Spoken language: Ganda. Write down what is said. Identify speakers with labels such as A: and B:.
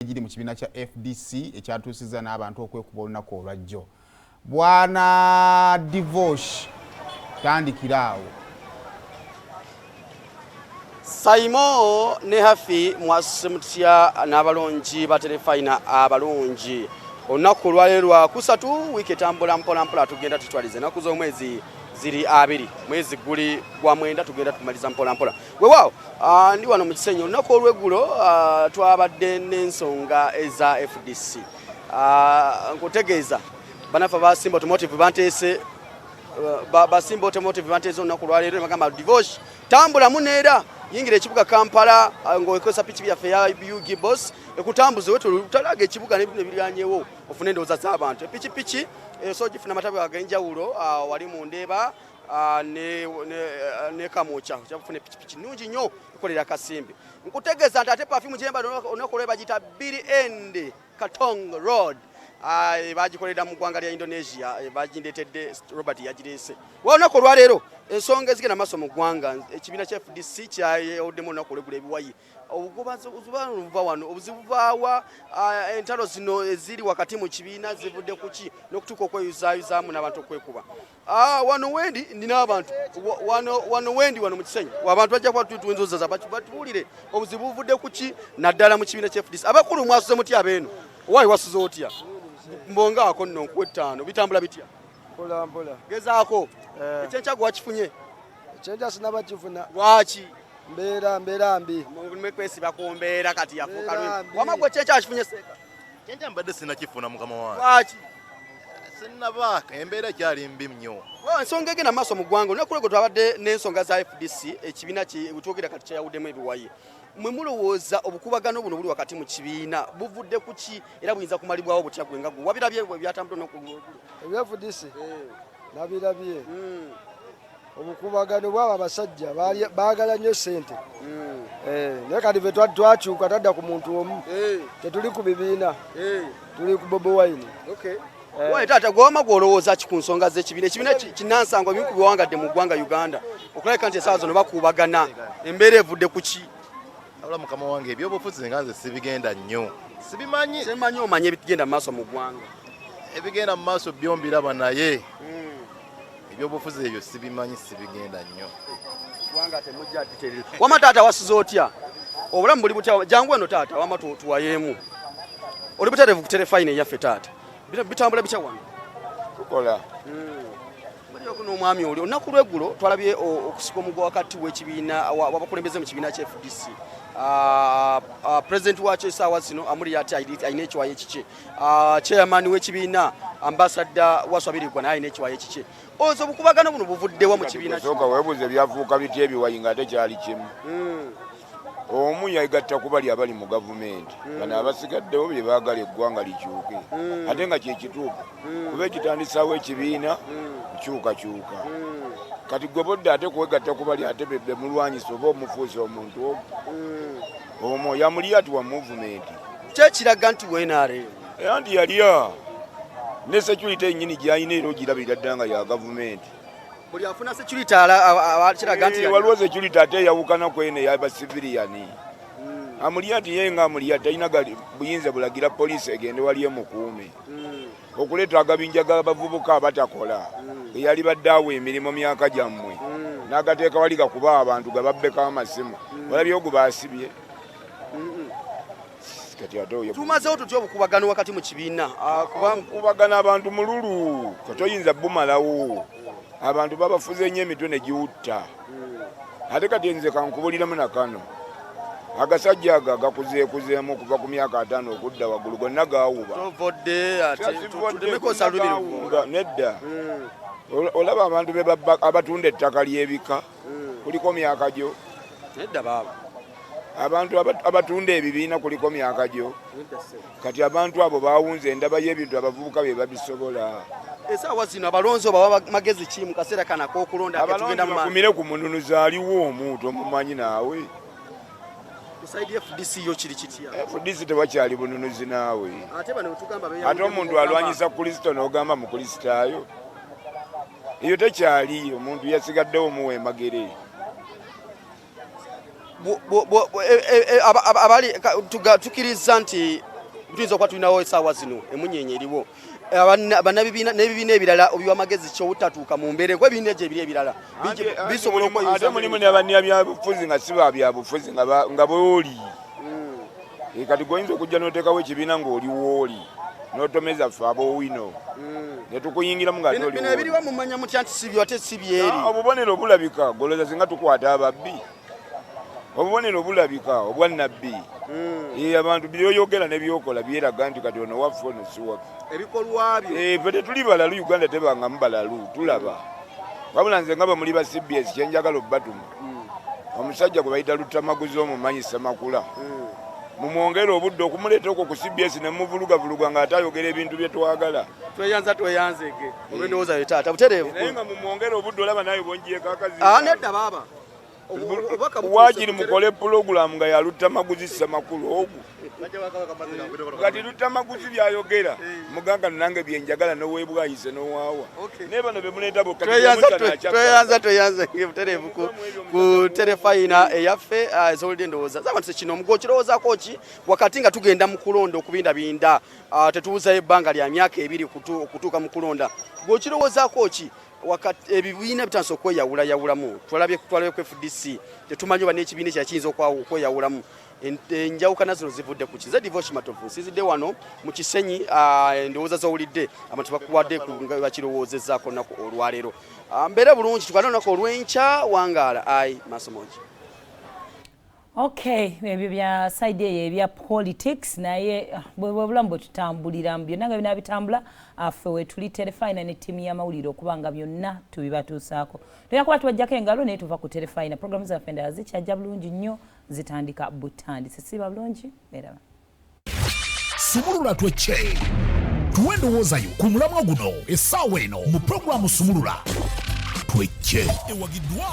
A: Egiri mu kibiina kya FDC ekyatuusizza n'abantu okwekuba olunaku olwajjo. Bwana Divosh, tandikira awo.
B: Saimo ne Hafi, mwasuse mutya n'abalungi ba Terefayina abalungi? Olunaku olwaleero lwa kusatu, wiiki etambula mpola mpola, tugenda tutwaliza ennaku z'omwezi ziri 20, mwezi guli gwa 9, tugenda tumaliza mpola mpola. Weewaawo, ndi wano mu Kisenyi. Olunaku olw'eggulo twabadde n'ensonga eza FDC. Nkutegeeza banaffe ba Simba Automotive banteese, ba Simba Automotive banteese olunaku olwaleero ne bagamba, "Divosh, tambula muneera, yingira ekibuga Kampala ng'okozesa piki yaffe ya UG Boss ekutambuza wetalaga ekibuga n'ebintu ebiryanyewo, ofune endowooza z'abantu." Epikipiki so gifuna amatabi ag'enjawulo wali mu Ndeeba ne Kamwokya, kyakufuna epikipiki nnungi nnyo ekolera akasimbi. Nkutegeeza nti ate perfume gyemba olunaku olwe bagiyita Billy End Katong Road, bagikolera mu ggwanga lya Indonesia, bagindeetedde, Robert yagireese. Olunaku olwaleero ensonga ezigenda maaso mu ggwanga, ekibiina kya FDC kyayawuddemu olunaku olweggulo ebiwayi. Obuva wano obuzibu bwawa, entalo zino eziri wakati mu kibiina zivudde ku ki n'okutuuka okweyuzaayuzaamu n'abantu okwekuba? Wano wendi nina abantu wano wendi wano mu Kisenyi, abantu bajja kuba tuinzozaza batubuulire obuzibu buvudde ku ki naddala mu kibiina kya FDC. Abakulu, mwasuze mutya? Abeeno owaayi, wasuze otya? Mbongaako nno nkuwa 5. Bitambula bitya?
C: Mpola mpola.
B: Gezaako. Ekyenkya gwe wakifunye?
C: Ekyenkya sinaba kifuna.
B: Lwaki?
C: Mbeera mbi.
B: Kwesiba ku mbeera kati yafuuka. Wama gwe ekyenkya wakifunye, seeka?
D: Kyenkya mbadde sinakifuna, mukama wange.
B: Lwaki?
D: Sinaba, embeera ekyali mbi nnyo.
B: Ensonga egenda maaso mu ggwanga, olunaku lwego twabadde n'ensonga za FDC, ekibiina twogera kati kyayawuddemu ebiwayi. Mwe mulowooza obukubagano buno buli wakati mu kibiina buvudde ku ki era buyinza kumalibwawo butya? Gwe nga gwe wabirabye bwe byatambudde olunaku lweggulo?
C: Ebya FDC nabirabye. Obukubagano bwabo abasajja baagala nnyo ssente. Naye kati fe twakyuka, tadda ku muntu omu. Tetuli ku bibiina, tuli ku Bobi Wine.
B: Wayi taata, gwewama gwolowooza ki ku nsonga z'ekibiina? Ekibiina kinnansangwa bimu ku biwangadde mu ggwanga Uganda, okulabika nti essaawa zino bakuubagana, embeera evudde ku ki?
D: Abula mukama wange, ebyobufuzi nga nze sibigenda nnyo, sibimanyi.
B: Semanyi omanye ebigenda mu maaso mu ggwanga.
D: Ebigenda mu maaso byo mbiraba, naye ebyobufuzi ebyo sibimanyi, sibigenda nnyo.
B: Ggwanga temujja detail. Wama taata, wasize otya? Obulamu buli butya? Jangu eno taata, wama tuwayeemu. Oli butereevu ku Terefayina eyaffe taata. Bitambula bitya wano?
E: Tukola.
B: Mulyoko n'omwami oli. Olunaku lw'eggulo twalabye okusika omugwa wakati w'ekibiina w'abakulembeze mu kibiina kya FDC. President wakyo essaawa zino amuli ati alina ekiwayo ekikye. Chairman w'ekibiina, Ambassador Waswa Birigwa, naye alina ekiwayo ekikye. Ozo obukubagano buno buvuddewa mu kibiina?
E: Sooka weebuuze, byafuuka bitya ebiwayi nga ate kyali kimu? Omu yegatta ku bali abali mu gavumenti, bano abasigaddewo bye baagala eggwanga likyuke, ate nga kyekituufu, kuba ekitandisaawo ekibiina nkyukakyuka. Kati gwe bodde ate kwegatta ku bali ate be mulwanyisa oba omufuusa omuntu omu omwo yamuli ati wa movement.
B: Kyekiraga nti WNRM.
E: Era nti yalya ne security ennyini gyalina, era ogirabira dda nga ya gavumenti.
B: Buli afuna security kiraga nti
E: Waliwo security ate eyawukana ku eno ey'abasiviriyani. Amuli ati ye nga amuli ati talina buyinza bulagira poliisi egende wali emukuume. Okuleeta agabinja g'abavubuka abatakola, eyali badde awa emirimu myaka gyammwe, n'agateeka wali gakuba abantu gababbeko amasimu. Olabye ogwo baasibye kati ate oyo.
B: Tumazeewo tutya obukubagano wakati mu kibiina? Kuba
E: kubagana abantu mululu, katoyinza bumalawo. Abantu babafuze nnyo, emitwe ne giwutta. Ate kati nze kankubuliramu nakano, agasajja ago agakuzeekuzeemu okuva ku myaka 50 okudda waggulu gonna gaawuba.
B: Tovodde ate tulemeko salubiri.
E: Nedda. Olaba abantu be abatunda ettaka ly'ebika, kuliko myaka gyo?
B: Nedda baaba.
E: Abantu abatunda ebibiina, kuliko myaka gyo?
B: Nedda ssebo.
E: Kati abantu abo bawunze endaba y'ebintu, abavubuka be babisobola.
B: Essaawa zino abalonzi obawa magezi ki mu kaseera kano ak'okulonda
E: abalonzi
B: ketugenda mu maaso?
E: Bakumire ku mununuzi aliwo omu, tomumanyi naawe.
B: Ku side FDC yo kiri kitya?
E: FDC tewakyali bununuzi naawe.
B: Ate bano tugamba
E: ate omuntu alwanyisa Kristo n'ogamba mukristaayo, eyo tekyali. Omuntu yasigaddewo muwa emagere.
B: Abali tukiriza nti Tuyinza okuba tulinawo essaawa zino emunyenye eriwo bannabibiina n'ebibiina ebirala, obiwa amagezi ki obutatuuka mu mbeera kuba ebibiina egyo ebiri ebirala bisobola
E: Ate
B: okweyuza?
E: Mulimu n'abannabyabufuzi nga si ba byabufuzi, nga booli. Kati goyinza okujja n'oteekawo ekibiina ng'oli wooli, n'otomeza ffe ab'owino ne tukuyingiramu nga ate oli
B: Bino
E: wooli.
B: ebiriwo mumanya mutya nti sibyo ate si byeri?
E: Ah, obubonero bulabika. Goloza singa tukwata ababbi, obubonero bulabika obwannabbi. Abantu byoyogera nebyokola byeraga nti kati ono waffe, ono si waffe.
B: Ebikolwa byo.
E: Ffe tetuli balalu. Uganda tebangamu balalu, tulaba. Wabula nze nga bwe muli ba CBS, kyenjagala obbatuma, omusajja gwe bayita Lutamaguzi, omumanyi, Semakula, mumwongere obudde okumuleeta okwo ku CBS ne muvulugavuluga ng'ate ayogera ebintu bye twagala.
B: Tweyanza, tweyanzege olw'endowooza yo, taata, butereevu.
E: Naye nga mumwongere obudde, olaba naye bonjiyeko akazi.
B: Ah, nedda baaba. Obubaka butuuse.
E: Waakiri mukole pulogulaamu nga ya Lutamaguzi Semakulu ogwo. Kati Lutamaguzi byayogera muganga nange byenjagala, noweebwayise nowaawa. Naye bano bemuleeta bokka.
B: Tweyanza, tweyanze butereevu ku Terefayina eyaffe. Ezowulidde endowooza z'abantu sekino omugo okirowoozaako ki wakati nga tugenda mu kulonda okubindabinda? Tetubuzayo ebbanga lya myaka 2 okutuuka mu kulonda. Gweokirowoozaako ki wakati ebibiina bitandise okweyawulayawulamu? Twalabye ku FDC, tetumanyi oba n'ekibiina ekirala kiyinza okweyawulamu. Enjawukana zino zivudde ku ki? Nze Divoshi Matovu, nsinzidde wano mu Kisenyi. Endowooza z'owulidde abantu bakuwadde nga bakirowoozezaako olunaku olwaleero. Mbeere bulungi, tukane olunaku olw'enkya. Wangaala, ai maaso mongi.
F: Okay, ebyo bya side eyo ebya politics, naye bwe bulamu bwe tutambuliramu, byonna nga bina bitambula. Ffe we tuli Terefayina ne ttiimu y'amawulire okuba nga byonna tubibatuusaako. Tulina kuba tubajjako engalo, naye tuva ku Terefayina. Programu zaffe endala zikyajja bulungi nnyo, zitandika butandise. Siba bulungi eraba.
G: Sumulula Twecce, tuwe endowooza yo ku mulamwa guno essaawa eno mu pulogulaamu Sumulula Twecce, ewagiddwa